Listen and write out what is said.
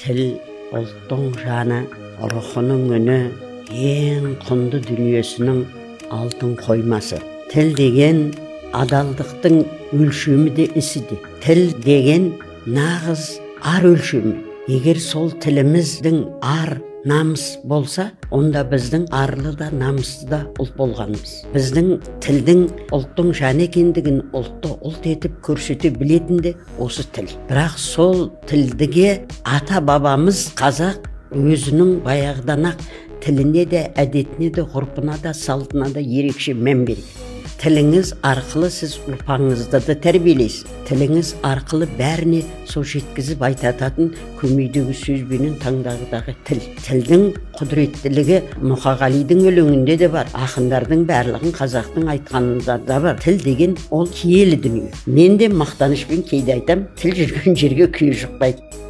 Тіл ұлттың жаны, рухының үні, ең құнды дүниесінің алтын қоймасы. Тіл деген адалдықтың өлшемі де, ісі де. Тіл деген нағыз ар өлшемі. Егер сол тіліміздің ар намыс болса, онда біздің арлы да, намысты да ұлт болғанымыз. Біздің тілдің ұлттың жаны екендігін, ұлтты ұлт етіп көрсете білетін де осы тіл. Бірақ сол тілдіге ата бабамыз қазақ өзінің баяғыдан ақ тіліне де, әдетіне де, ғұрпына да, салтына да ерекше мән берген. Тіліңіз арқылы сіз ұрпағыңызды да тәрбиелейсіз. Тіліңіз арқылы бәріне сол жеткізіп айтататын көмейдегі сөзбенен таңдағыдағы тіл. Тілдің құдіреттілігі Мұқағалидың өлеңінде де бар, ақындардың барлығын қазақтың айтқанында да бар. Тіл деген ол киелі дүние. Мен де мақтанышпен кейде айтам, тіл жүрген жерге күйе жұқпайды.